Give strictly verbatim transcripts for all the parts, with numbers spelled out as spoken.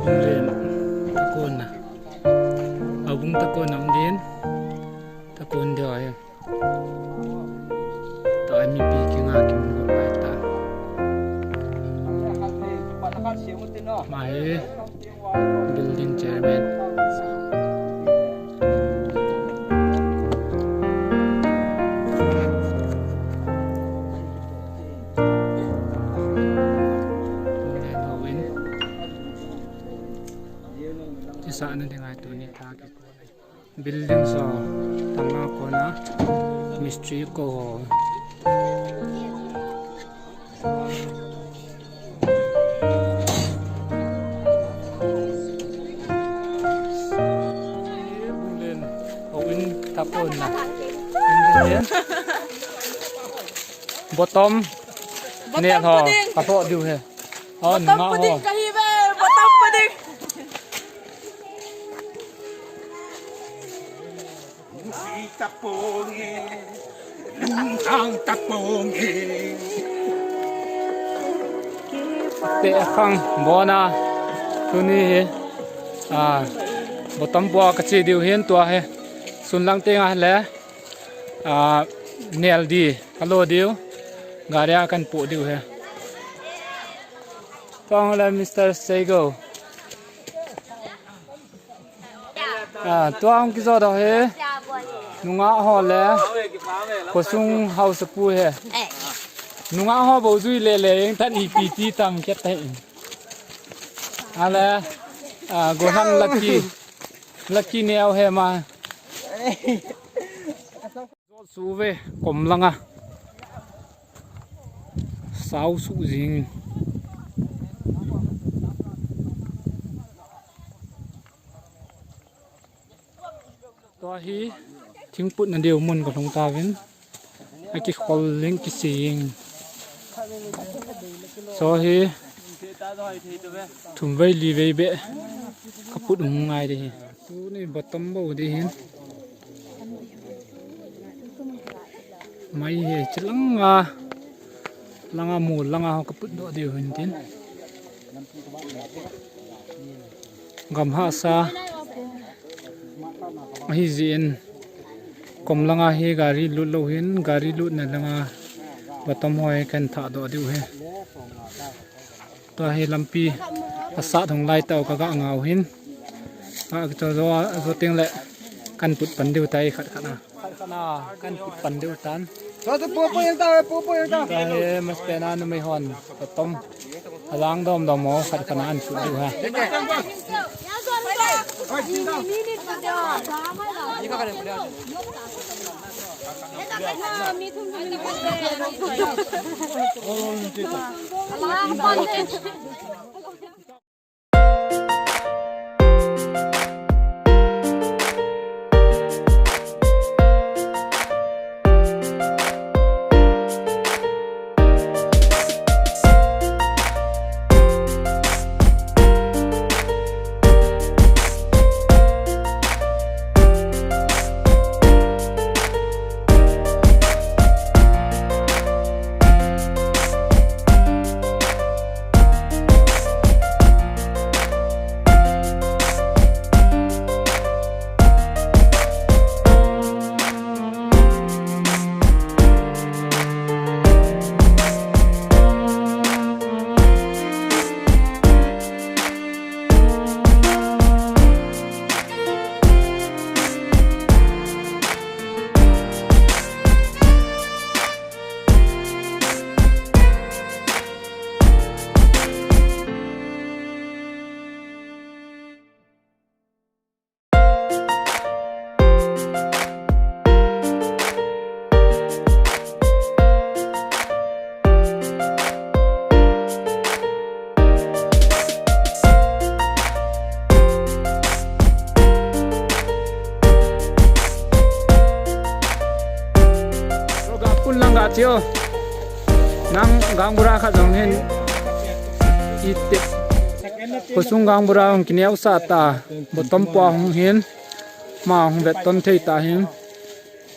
Len, takon na. Abung takon na, um din. Takon dia he. Ta mipi kinga kimu pai ta. Mai building chairman. Kisahna dinga tuni ta ki. Building so, tanga kona, mistri ko. Building, owin takon na. Building. Bottom. Bottom nel ho, pudding. Kato diu he. Oh, bottom nunga pudding ho. Kahi ve, bottom pudding. Te khang bona tuni hi. Ah, bottom bua kache diu hin tua he. Sun lang te nga le. Ah, nel di, kalo diu. Garia kan pu diu he. Tong le Mister Sego. Ah, tua hung kijo do he. Nunga ho le. Kosung house pu he. Nunga ho bo jui le le, eng tan ipi ti tam ke tai. Ale, ah, go han lucky. Lucky neo he ma. Suve, kom langa. Sau su jing. Tua hi, thingput na diu mun ka lhung ta vin. Aki khol ling ki sing. So hi, thum vei li vei be. Kaput um ngai de hi. Tuni bottom bo di hin. Mai hi chilanga, langa mu langa ho kaput do diu hin tin. Gam hahsa. Ahi jin. Kom langa hi gari lut lou hin, gari lut na langa bottom ho hi kan thah do diu he. Tua hi lampi asat hung lai tau ka ga ngau hin. Ka cho zo, zo teng le kan put pan diu tai khat khat na. Khat khat na kan put pan diu tan. Cho tu pu pu yang ta, pu pu yang ta. Tua hi mas pe na numei hon ka tom. Alang dom dom mo khat khat na an put diu ha. Roga pun lang ga tio. Nang gang bura kha jong hin. Ite. Khosung gang bura hung kineo sa ta. Bottom pua hung hin. Ma hung vet ton thei ta hin.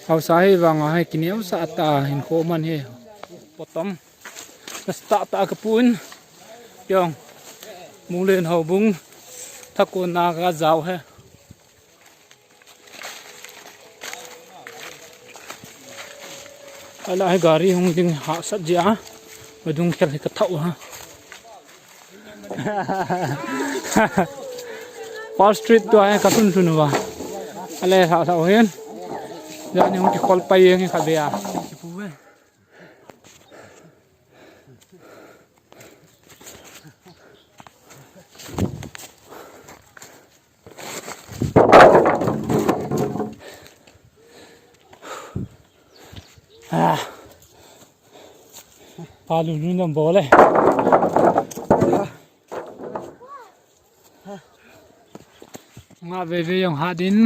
Hausa hi vang a hi kineo sa ta hin kho man hi. Bottom. Nasta ta ka pun. Yong. Munglen Houbung. Thakon a ka jao he. Ala hi gari hung ding hahsat jeh a. Vadung khel hi ka thau ha. Pearl Street tua hi ka lhun lhun uva. Ale hahsat hin. Jani hung kikhol pai jeng hi khatvei a. Ah. Pa lu lu nam bol e. Nga veve jong hat in.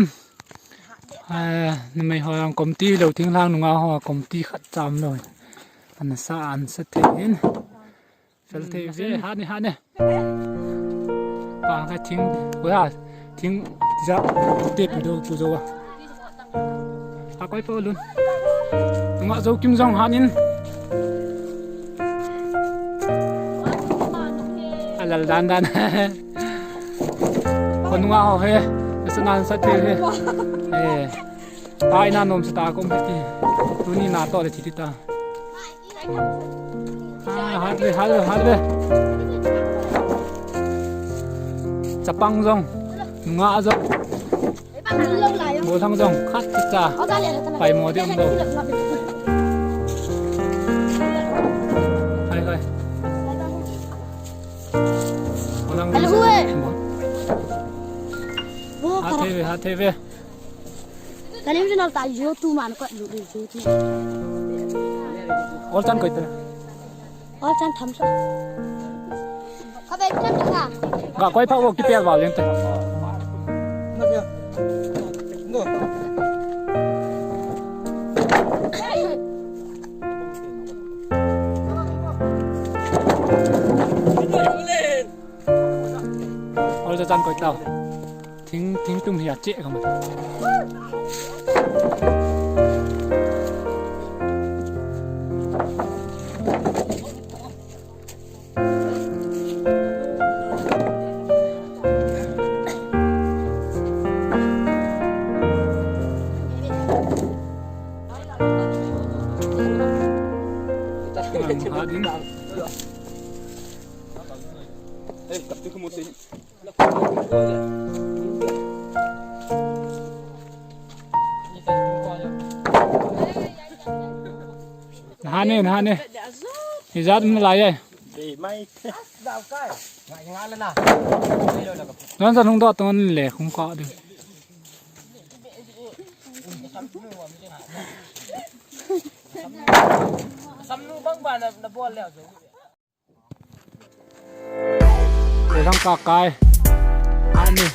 Ah, numei ho jong committee lo, thinglhang nungah ho committee khat cham lo. An sa, an sa thei in. Fel thei ve, hat ni, hat ni. Pa ka thing, ko ha, thing ja te pi do pu jo wa. Ha koi po lun. Nungah jo kim jong hat in. Alal dan dan. Ko nungah ho he. Sa nan sa te he. Eh. Ai na nom sa ta kom ti. Tuni na to le ti ta. Ah, hat ve, hat ve, hat ve. Chapang jong, nungah jong. Bolthang jong, khat cha. Pai mo di um do. Hai, hai. Bolthang jong. Hat ve, hat ve. Kalim jin al tal jo tu man ko lu jo tu. Ol chan koi ta. Ol chan tham sa. Ka be chan ta. Ga koi pha wo ki pel wa leng ta. Ol chan koi ta. Thing, thing tum hi a che ka ma. Ha din. Nahane, nahane. Ijat na lai ai. Don san hung do ton le hung ka de. Samnu bang ba na, na bol le jo. Lang ka kai. Ani.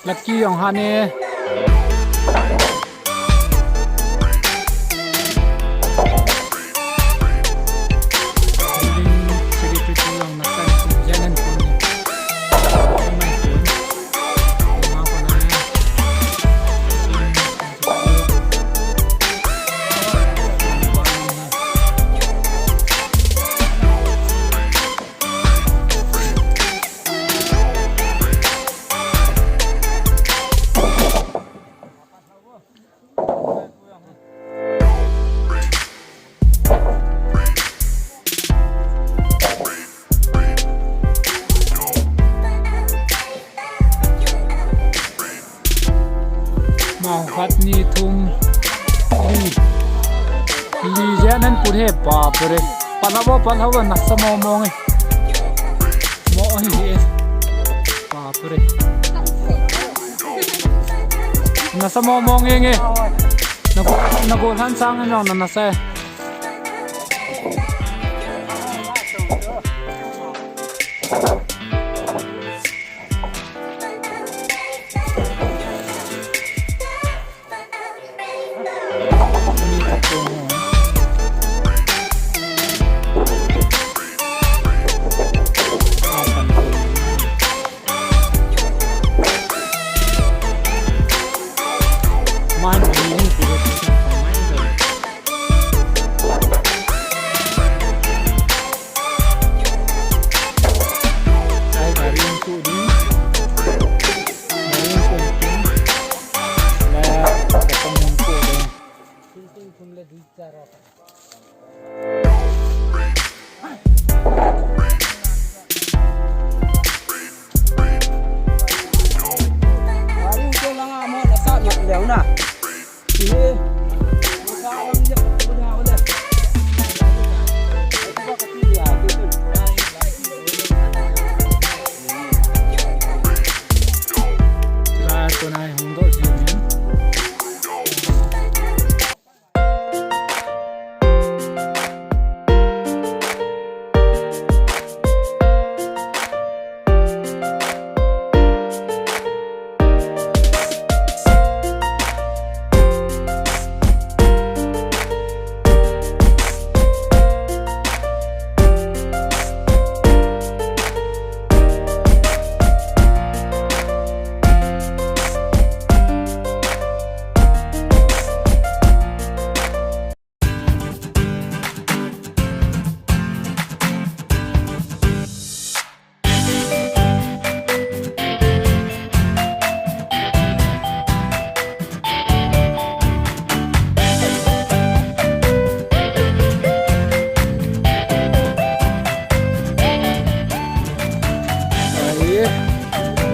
Lucky jong hane. Mau khat ni thum li. Li jen an put he, bapre. Palavo, palavo, nasa mo mo nge. Mo hi he. Bapre. Nasa mo mo nge nge. Nagol, nagol han sang in jong na nasa e.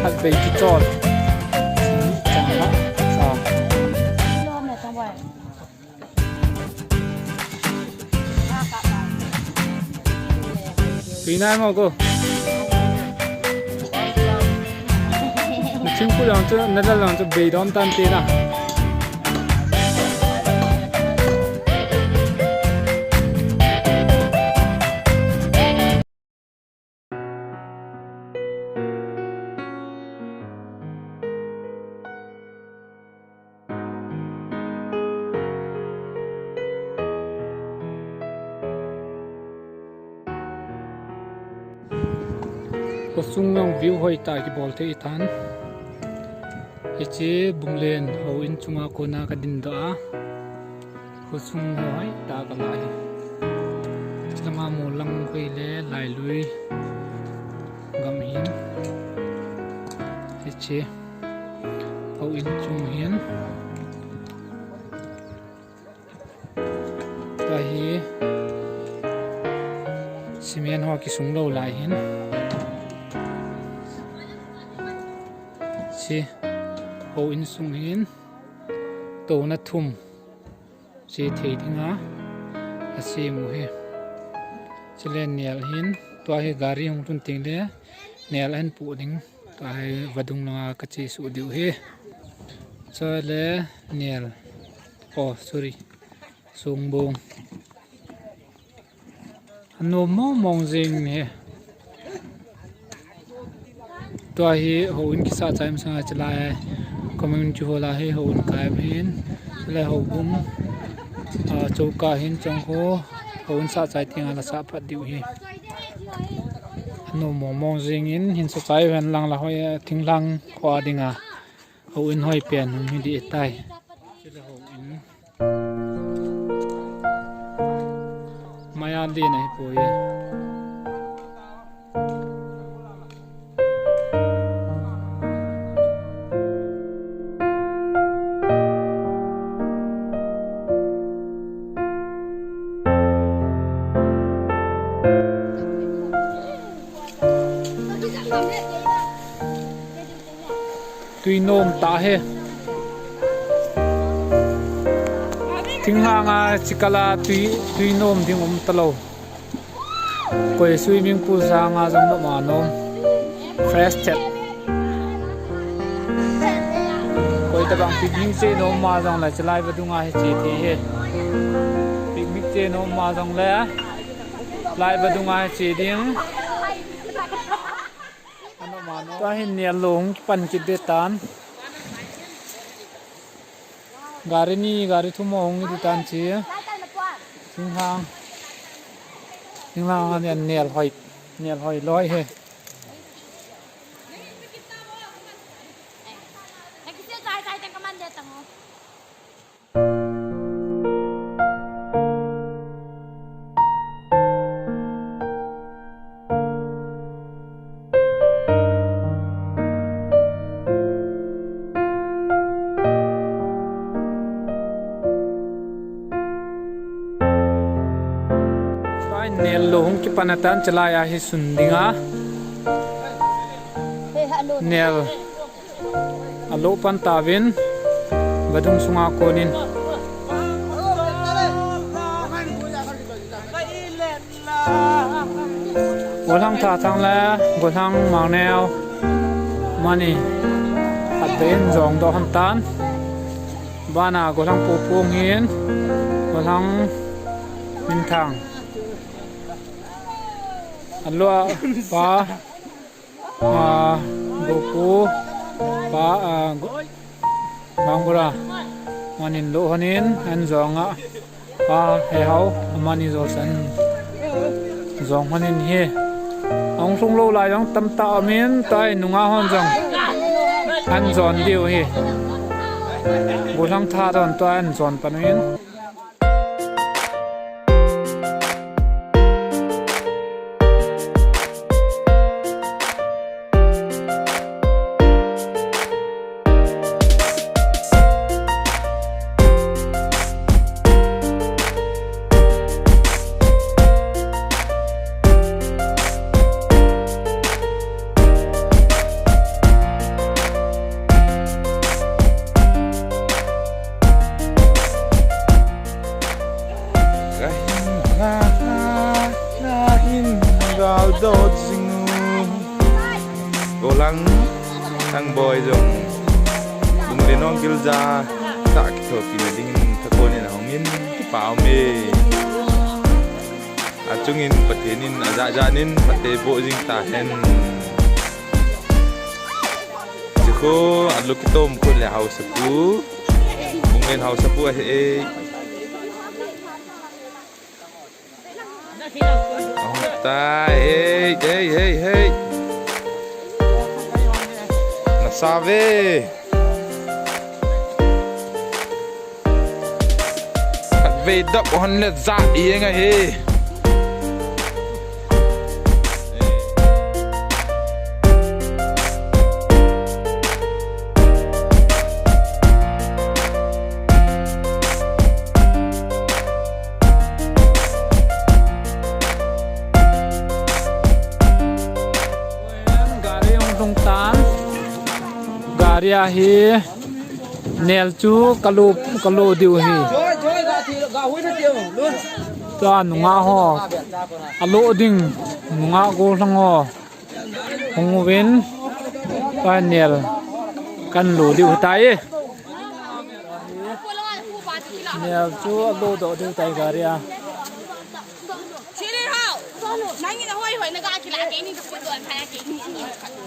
Khatvei kichol. Chang la, chang. Tui nai mo ko. Na thingpui jong chu, na lal jong chu beidom tante na. Khosung jong view hoitah kibol thei tan. Hiche bunglen houin chunga kona kadindoh a. Khosung hoitah kalah hi. Chulanga molang khoi le Lailui gam hin. Hiche houin chung hin. Tua hi cement ho kisung lou lai hin. Hiche houin sung hin touna thum che thei dinga asem u hi. Chule nel hin, tua hi gari hung lhun teng le nel ahin poh ding. Tua hi vadung langa kache suh diu hi. Chule nel. Oh, sorry. Songbong. Anom mong mong jing hi. Tua hi houin kisah chai masang a chulai community hall a hi houin kai ahin. Chulai houbung, ah, choka hin chong ho houin sah chai teng a la sah phat diu hi. Anom mong mong jing in hin sa chai hen lang la hoi, thinglhang kho a dinga. Houin hoi pen hung hi ding ahitai. Chule houin. Maya le na hi poi. Tui nom tah hi. Thinglhang a chikal a tui, tui nom ding um talou. Koi swimming pool sanga jong nom a nom. Fresh chet. Koi Bang picnic che nom ma jong le, chalai vadung a hi che thei hi. Picnic che nom ma jong le, lai vadung a hi che ding. Tua hin nel lo hung kipan kit be tan. Gari ni, gari thum hung di tan chi. Thinglhang. Thinglhang a nel hoi. Nel hoi loi hi. Tua hin nel lo hung kipan a tan, chalai a hi sun ding a. Nel. Alo pan tauvin, vadung sunga konin. Golhang Thathang le Golhang Mangneo amani khatvei in jong doh hon tan. Bana Golhang Popung hin, Golhang Minthang. Alo a pa. Ah, Gopu, pa, ah, Go-, Mangbura, amanin lo honin, an jong a, pa, Hehao, amani jolsan, jong honin hi. Ahung lhung lou lai jong tamtah umin, tua hi nungah hon jong, an jon diu hi. Golhang Thathang tua an jon pan umin. Kahin ha ha, nahin gal dot jing u. Golhang Thangboi jong, Bunglenong gilja, tah kithopi na dingin, thakon in ahung in, kipa um e. Achungin Pathen in, ajahjah in, phatthei boh jing tahen. Chukhu, alu kitom khu le haosapu. Bunglen haosapu ahi e. Ahung tai, hey, hey, hey, hey. Nasa ve. Khatvei dap hon le ja i eng ahi. Gari hung tung tan. Gari ahi. Nel chu kalo, kalo diu hi. Tua nungah ho. Alo ding nungah golhang ho. Hung uvin. Tua nel kan lo diu tai. Nel chu alo doh diu tai gari a.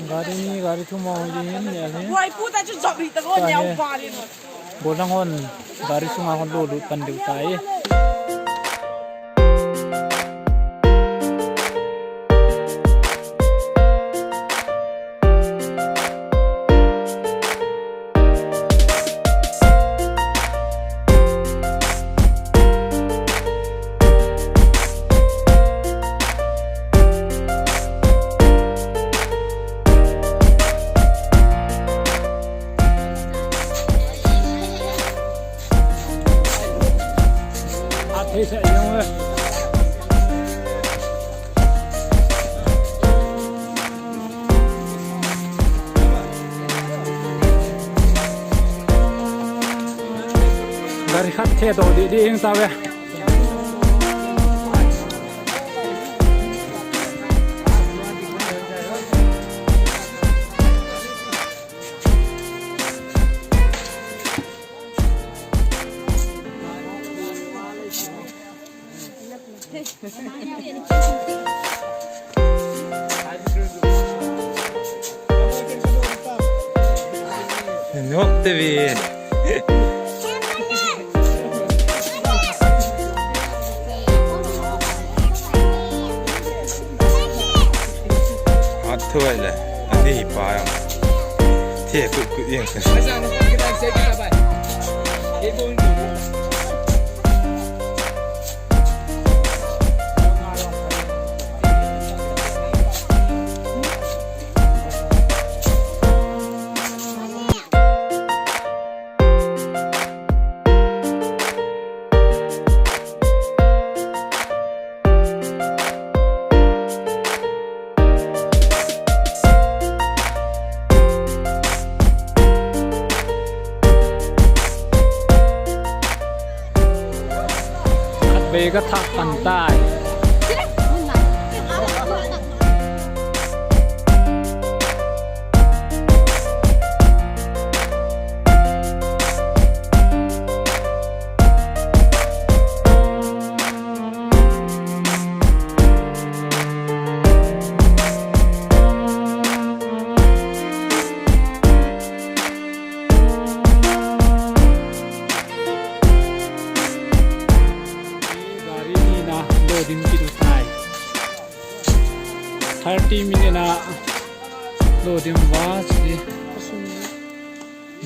Gari ni, gari thum hung ding hin nel hi. Hoi, pu ta chu jop ri ta ko neo pa ri. Golhang hon gari sunga hon lo lut pan diu tai. Gari khat thedoh ding ding tave. Nok te vi. Athuai le. Ani pa yang. Thie kut kut yang. Khatvei ka thah pan tai. Gari ni na loading kitu tai. Thirty minute na loading va si.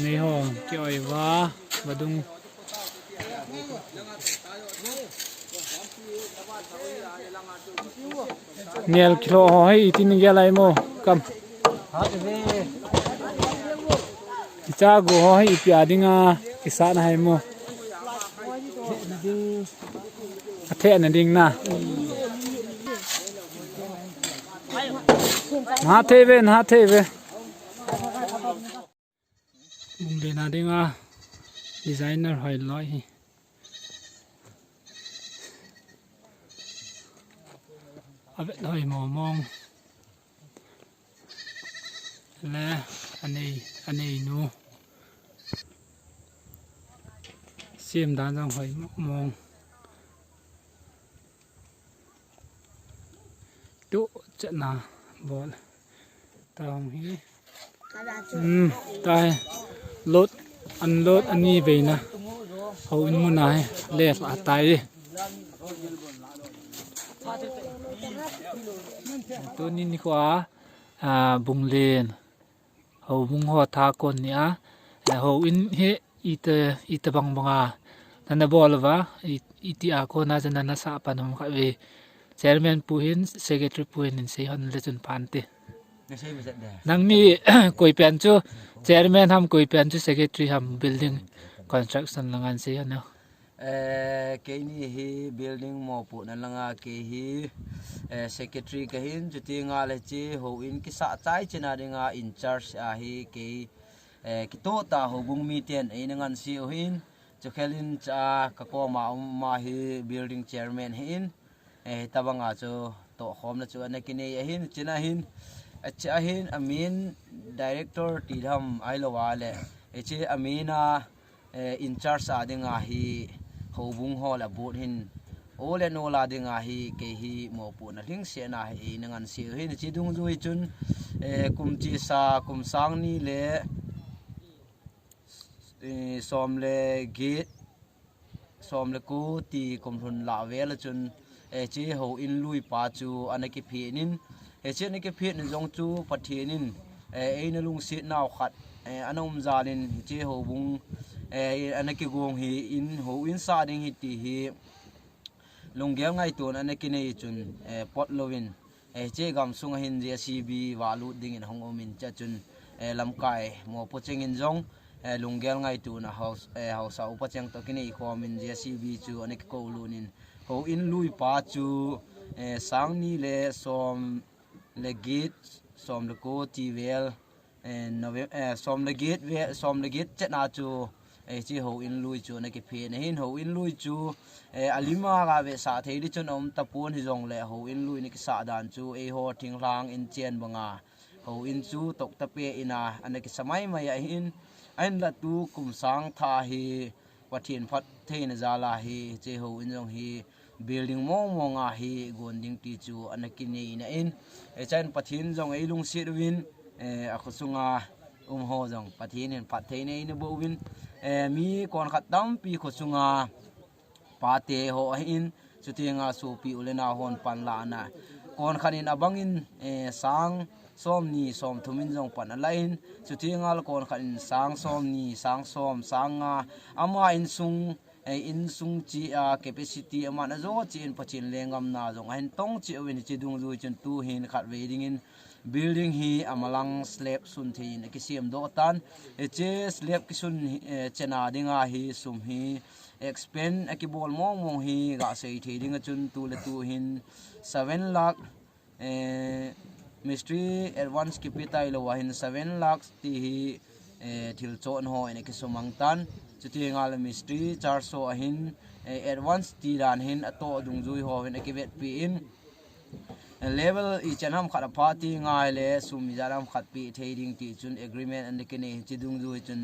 Nei ho ki oi va vadung. Nel kilo ho hi itin gel ai mo kam. Icha go ho hi ipi a dinga kisahna hai mo. Athe na ding na. Na thei ve, na thei ve. Bung le na dinga designer hoi loi hi. Avet hoi mo mong. Le anei, anei nu. Sim dan jong hoi mo mong. Tu chetna bol. Tang hi. Hmm, tai. Load, unload ani veina. Houin muna hi. Le atai. Tuni nikho a, a, bung len. Houbung ho tha kon ni a, eh, houin hi ita, ita bang banga nana bol uva, i, iti a kona chu nana sah pan um khat ve. Chairman pu hin, secretary pu hin, in sei hon le chun phan te. Nang mi koi pen chu, chairman ham koi pen chu, secretary ham building construction langa in sei hon. Eh, keini hi building mopohna langa kei hi, eh, secretary kahin, chuti nga le chi houin kisah chai china dinga in charge ahi kei, eh, kitoh tah houbung miten eina ngansi u hin, chukhelin cha kakoma um ma hi building chairman hin, eh, tabanga chu tohkhomna chu ana kinei ahin, china hin, achi ahin, amin director ti ham ahilou a le, eh, chi amina, eh, in charge a dinga hi houbung ho le board hin, o le no la dinga hi kei hi mopohna lhingsetna hi eina ngansi u hin, chi dungjui chun, eh, kum chesa, kum sang ni le, eh, som le get, som le ko ti kum lhun lah vel a chun, eh, chi houin lui pa chu ana kiphin in, eh, chi ana kiphin in jong chu Pathen in, eh, eina lungset nau khat, eh, ana um jal in chi houbung, eh, ana kigong hi in houin sah ding hi ti hi lunggel ngaito ana kinei chun, eh, pot louvin, eh, chi gamsung a hin J C B valut dingin hung um in cha chun, eh, lamkai mopo cheng in jong, eh, lunggel ngaito na haus, eh, hausa upa cheng toh kinei khom in J C B chu ana kiko lut in houin lui pa chu, eh, sang ni le som le get, som le ko ti vel, eh, Novem-, eh, som le get ve, som le get chetna chu, eh, chi houin lui chu ana kiphin ahin houin lui chu, eh, alima ga ve sah thei di chun um tapon hi jong le houin lui ana kisah dan chu eiho thinglhang in chen banga houin chu tokta pe ina ana kisa mai mai ahin, ahin la tu kum sang tha hi Pathen phattheina jal a hi chi houin jong hi building mong mong a hi gon ding ti chu ana kinei na in, eh, chan Pathen jong ei lungset uvin, eh, a khosunga um ho jong Pathen in phatthei nei na bo uvin, eh, mi kon khat tampi khosunga pate ho ahin, chutenga sopi u le nao hon panlahna kon khat in abang in, eh, sang som ni som thum in jong pan ala in, chutenga le kon khat in sang som ni, sang som, sang nga, ama insung, eh, insung chi a capacity aman ajo chi in Pathen lenggam na jong ahin tong chi uvin, hiche dungjui chun tu hin khat vei ding in building hi amalang slab sun thei in akisem doh tan. Hiche slab kisun hi, eh, chena dinga hi sum hi expand akibol mong mong hi ga sei thei ding a chun tu le tu hin seven lakh, eh, mistri advance kipe tailou a hin seven lakh ti hi, eh, thil chon ho in akisumang tan. Chutenga le mistri charge ho ahin, eh, advance ti dan hin atoh dungjui ho hin akivetpi in, level ichan ham khat apha ti ngai le sum ijat ham khat pe thei ding ti chun agreement ana kinei, hiche dungjui chun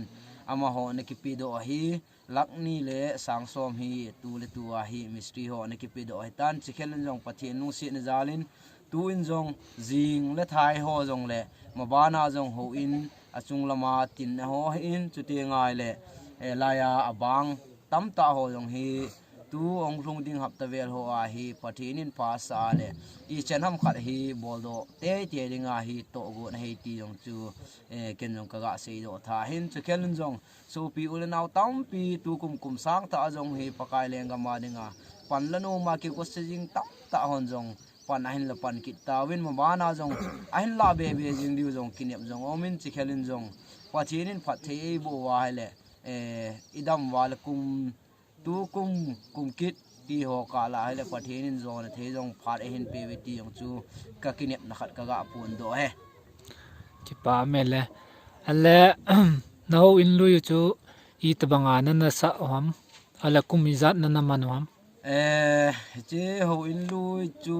amaho ana kipe doh ahi, lakh ni le sang som hi tu le tu a hi mistri ho ana kipe doh ahi tan. Chikhel in jong Pathen lungsetna jal in tu in jong jing le thai ho jong le mabana jong houin achung lama tin ho ahin, chutenga le, eh, laiya abang tamtah ho jong hi tu hung lhung ding hapta vel ho a hi Pathen in phasah le ichan ham khat hi boldoh teitei dinga hi tohgon ahi ti jong chu, eh, ken jong kaga seidoh tha hin. Chikhel in jong sopi u le nao tampi tukum kum sangtah a jong hi Pakai lenggam a dinga pan la nom a kigo se jing tamtah hon jong pan ahin la pan kit tauvin, mabana jong ahin la bebe jing diu jong kinep jong umin, chikhel in jong Pathen in phatthei eiboh uva ahile, eh, idam uva le kum tukum kum kit ti ho kah lah ahile Pathen in jona thei jong phat eihin peuve ti jong chu kakinepna khat kaga phondoh e. Kipa um e le. Ale, na houin lui chu itobanga nana sah u ham? Ale, kum ijat nana man u ham? Eh, hiche houin lui chu,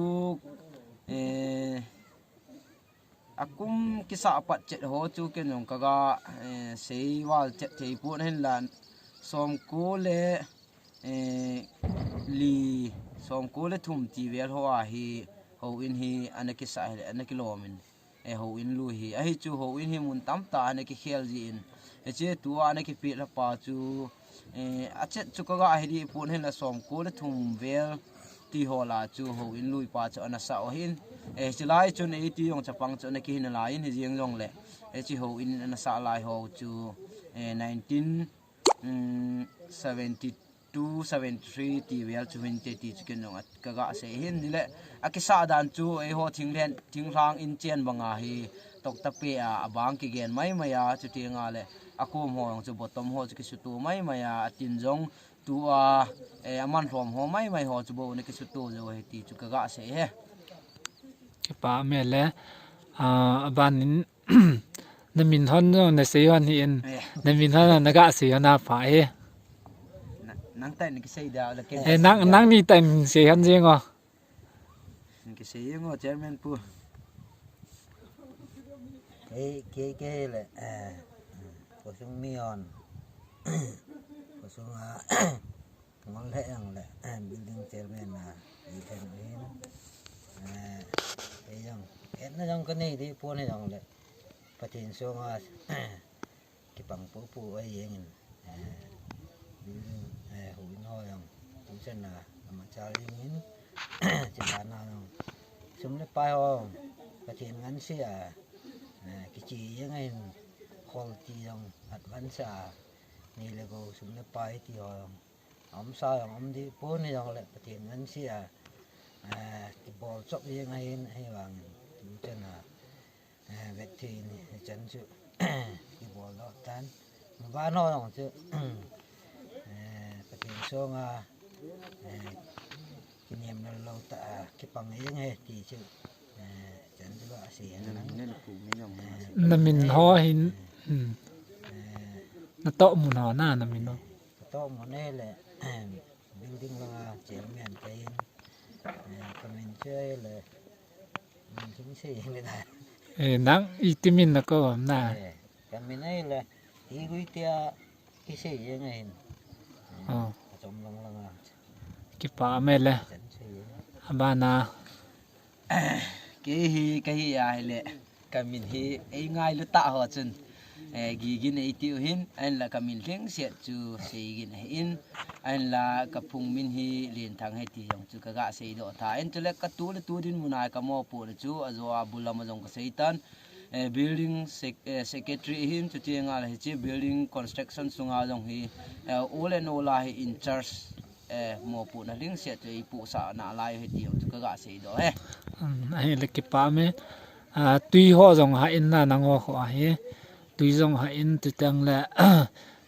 eh, akum kisah pat chet ho chu ken jong kaga, eh, seival chet thei pon, ahinla somko le, eh, li, somko le thum ti vel ho a hi houin hi ana kisah hile ana kilom in, eh, houin lui hi. Ahi chu houin hi mun tamtah a ana kikhel jin, hiche tua ana kipeh lhapa chu, eh, achet chu kaga hi dih pon, ahinla somko le thum vel ti ho lah chu houin lui pa chu ana sah u ahin. Eh, chulai chun eiti jong chapang chu ana kihin alai in, hijeng jongle, eh, hiche houin ana sah lai ho chu, eh, nineteen, um, seventy two, seventy three ti vel chu hinte ti chu ken jong kaga sei hin. Hile, akisah dan chu eiho thinglen, thinglhang in chen banga hi tokta pe a, abang kigen maimai a, chutenga le akom ho jong chu bottom ho chu kisuto maimai a, atin jong tua, eh, aman lhom ho maimai ho chu bou ana kisuto jou ahi ti chu kaga sei e. Kipa um e le, ah, aban in, na min hon jong na sei hon hih in, eh, na min hon jong naga sei hon apha e. Na, nang tah in kisei da, le ken, eh, nang, nangni tah in sei hon jeng o. Kisei jeng o, Chairman pu. Kei, kei, kei le, eh, khosung mi hon. Khosung a, ngol le jong le, eh, building chairman a, i then u hin. Eh, kei jong, etna jong kanei deh pon jong le, Pathen sunga, kipang popo ahi jeng in, eh, building, eh, houin ho jong tuchan a amachal jeng in, chubana jong sum le pai ho jong Pathen ngansea, eh, kiche jeng ahin, khol ti jong advance a nei le gou sum le pai ti ho jong aumsa jong um deh pon, hijongle Pathen ngansea, eh, kibol chop jeng ahin, ahivangin tuchan a, eh, vet thei in hichan chu kibol doh tan. Maban ho jong chu, eh, Pathen sunga, eh, kinem lou lou tah a kipang jeng e ti chu, eh, chan chu asei e. Na min ho hin, hmm. Eh, natoh mun ho na, na min ho. Katoh mun ahile, building langa chairman kahin, eh, kamin chu ahile, min thim sei le na. Eh, nang iti min nakou ham na? Eh, kamin ahile, Higuitia kisei jeng ahin. Oh. Achom lang langa. Kipa um e le. Chan Abana. Kei hi, kei hi ahile, ka min hi, ei ngailu tah ho chun, eh, Gigin ei tiu hin, ahinla ka min lhingset chu Seigin ahin, ahinla ka phung min hi Lenthang ahi ti jong chu ka ga seidoh tan, chule ka tu le tu dinmun a ka mopohna chu, ajo a bul lam a jong ka seitan, eh, building sec-, eh, secretary hin, chuti ngal hiche building construction sunga jong hi, eh, all and all a hi in charge, eh, mopohna lhingset chu ei pohsah nalai ahi ti jong chu ka ga seidoh e. Um, ahile kipa me, ah, tui ho jong ha in na nangho kho ahi. Tui jong ha in, chuteng le,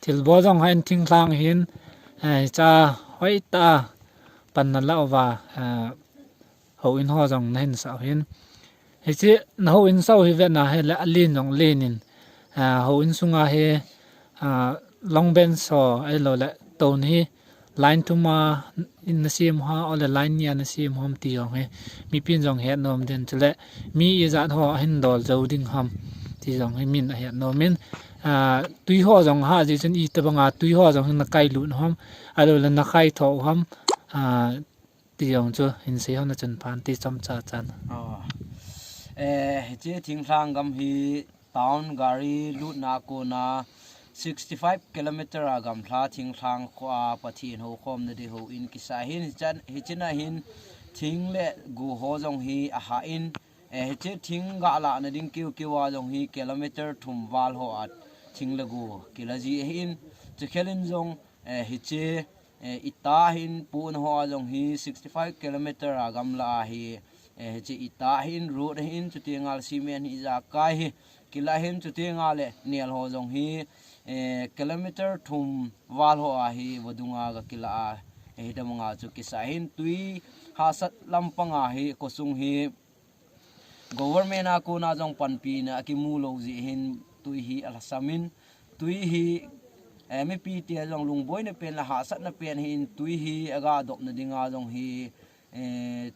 thilbol jong ha in, thinglhang hin, eh, cha hoitah a pan na la uva, eh, houin ho jong na hin sah u hin. Hiche na houin sah u hi vet na hile alen jong alen in, ah, houin sunga hi, ah, long bench ho ahilou le ton hi line thum a in na sem u ham, ahilou le line ni a na sem u ham ti jong hi mipin jong het nom den, chule mi ijat ho ahin dol jou ding ham ti jong hi min ahet nom in, ah, tui ho jong ha jeh chun itobang a tui ho jong hi na kai lut u ham, ahilou le na kai tho u ham, ah, ti jong chu hin sei hon a chun phan ti chomcha chan. Oh. Eh, hiche thinglhang gam hi town gari lutna kona sixty five kilometer a gamla thinglhang kho a Pathen houkhomna ding houin kisah hin, hichan, hiche na hin thing le go ho jong hi aha in, eh, hiche thing ga lahna ding keu keu a jong hi kilometer thum val ho a thing le go kila ji ahin, chukhel in jong, eh, hiche eh, ita hin pohna ho a jong hi sixty five kilometer a gamla a hi, eh, hiche ita hin road hin chuti ngal cement hi ijakai hi kila hin chuti ngal le nel ho jong hi, eh, kilometer thum val ho a hi vadung a ga kila a, eh, hitobang a chu kisah hin tui hahsat lampang a hi khosung hi Government a kona jong panpina akimu lou jeh hin tui hi alhasam in, tui hi, eh, mipi te jong lungboina pen le hahsatna pen hin tui hi aga dopna dinga jong hi, eh,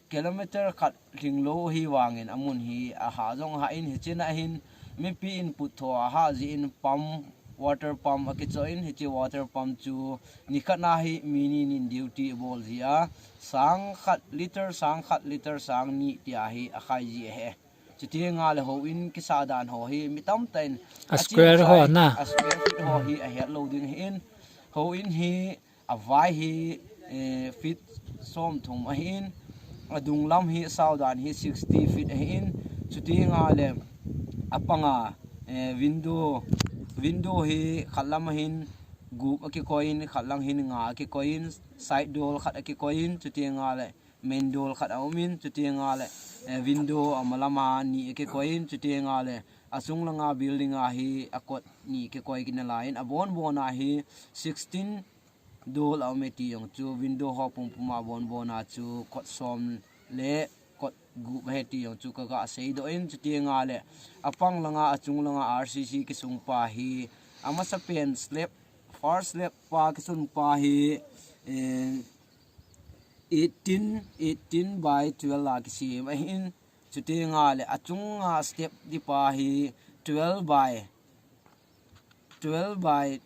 kilometer khat lhinglou hi vangin amun hi aha jong aha in, hiche na hin mipi in put tho aha jeh in pump, water pump akichoh in, hiche water pump chu nikhat na hi mi ni nin duty abol ji a, sang khat liter, sang khat liter, sang ni tia hi akhai ji ahi. Chuti ngal le houin kisah dan ho hi mi tamtah in a square ho na, a square feet ho hi ahet lou ding ahin, houin hi avai hi, eh, feet somthum ahin, adung lam hi asao dan hi sixty feet ahin, chuti ngal le apanga, eh, window, window hi khat lam ahin gup akikoi in, khat lang hin nga akikoi in, side door khat akikoi in, chuti ngal le main door khat aum in, chuti ngal le, eh, window ama lama ni akikoi in, chuti ngal le achung langa building a hi akot ni kikoi kina lai in, abon bon a hi sixteen door aum e ti jong chu, window ho pum pum abon bon a chu kot som le kot gup ahi ti jong chu kaga seidoh in, chuti ngal le apang langa, achung langa R C C kisung pa hi, amasa pen slab, first slab pa kisun pa hi, eh, eighteen, eighteen by twelve a kisem ahin, chuti ngal le achunga step di pa hi twelve by, twelve by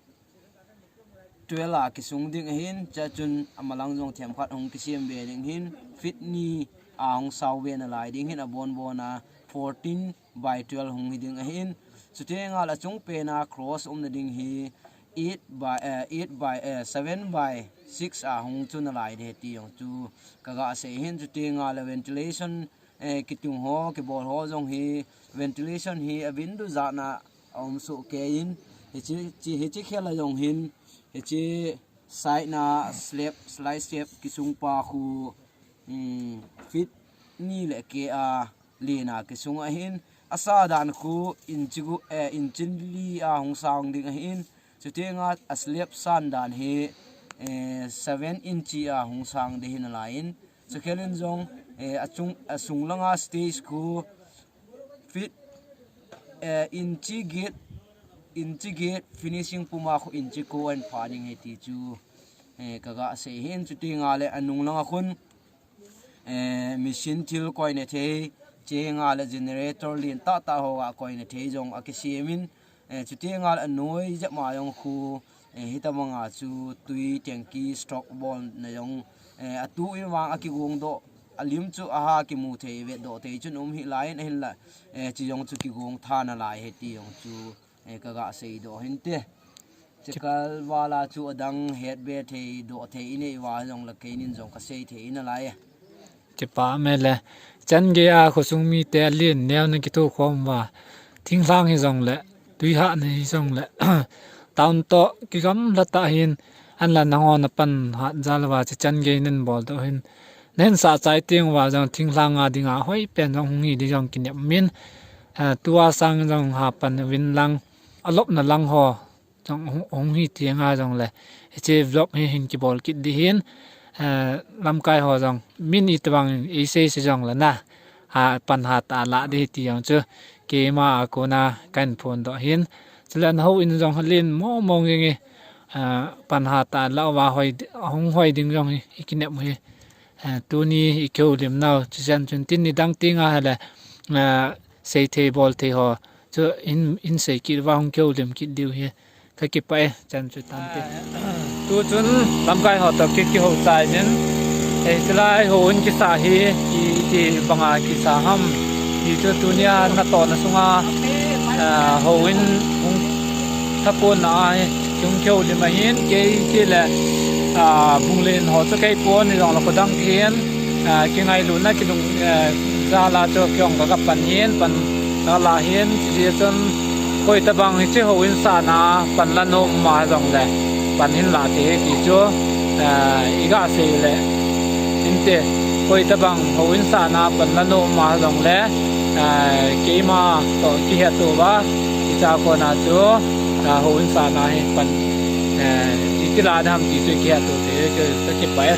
twelve a kisung ding ahin, chuchun amalang jong themkhat hung kisem be ding ahin, feet ni a hung sao be nalai ding ahin, abon bon a fourteen by twelve hung hi ding ahin, chuti ngal achung pen a cross umna ding hi eight by, eh, eight by, eh, seven by six a hung chu nalai ding ahi ti jong chu kaga sei ahin, chuti ngal le ventilation, eh, kitung ho, kibol ho jong hi ventilation hi a window jat na aum soh kei in, hiche, hiche, hiche khel a jong hin, hiche side na slab, slide slab kisung pa khu, um, feet ni le keh a len a kisung ahin, asa dan khu inch gu-, eh, inch li a hung sang ding ahin, chuti ngal a slab san dan hi, eh, seven inch a hung sang ding ahi nalai in, chukhel in jong, eh, achung, asung langa stage khu feet, eh, inch get, inch get finishing puma khu inch ko ahin pha ding ahi ti chu, eh, kaga sei ahin, chuti ngal le anung langa khun, eh, machine thil koina thei, chuti ngal le generator lentah tah ho a koina thei jong akisem in, eh, chuti ngal anoi jep ma jong khu, eh, hitabang a chu tui tanky stock bolna jong, Eh, atu in vang akigong doh, alim chu aha kimu thei, vetdoh thei chun um hih laiyin, ahinla, eh, chi jong chu kigong tha nalai ahi ti jong chu, eh, kaga seidoh hinte. Chikal vala chu adang hetbe thei, doh thei inei uva jongle keinin jong kasei thei nalai e. Chipah mele, chan geiya khosung mite alen neo na kithokhom uva, thinglhang hijongle, tuihat na hijongle, town toh kigamla tah hin, ahinla nangho napan hat jal uva, chichan gei nahin boldoh hin, nahin sah chai teng uva jong thinglhang a dinga hoipen jong hung hi ding jong kinep min, eh, tua sang jong hapan uvin lang, alopna lang ho jong hung, hung hi teng a jongle, hiche vlog hi hin kibol kit ding hin, eh, lamkai ho jong, min itobang in eisei sei jongle na, ha, pan hatah a lah ding ti jong chu, keima a kona kahin phondoh hin, chule nahou in jong alen mong mong jeng e, eh, pan hatah a lah uva hoi, hung hoi ding jong hi, ikinep u hi. Eh, tuni ikihoulim nau, chuchan chun tin nidang tenga hile, eh, seithei bolthei ho chu in, in sei kit uva hung kihoulim kit diu hi kakipah e, chan chu tante. Tuchun lamkai ho toh ki, kihou chai in, eh, chulai houin kisah hi, i, iti banga kisah ham, ti chu tunia natohna sunga, eh, houin hung thapon na ahi, hung kihoulim ahin, kei tile, ah, bunglen ho chu kei pon hijongle khodang hin, ah, kingailutna kilung, eh, jal a chu kei jong kaga pan hin, pan kaga lah hin, chujeh chun koi tobang hiche houin sahna pan la nom ma jongle pan hin lah thei ti chu, ah, iga sei le hinte, koi tobang houin sahna pan la nom ma jongle, ah, keima toh kihetto uva, hiche a kona chu, ah, houin sahna hi pan, eh, iti lah ding ham ti chu kihetto thei chu kakipah e.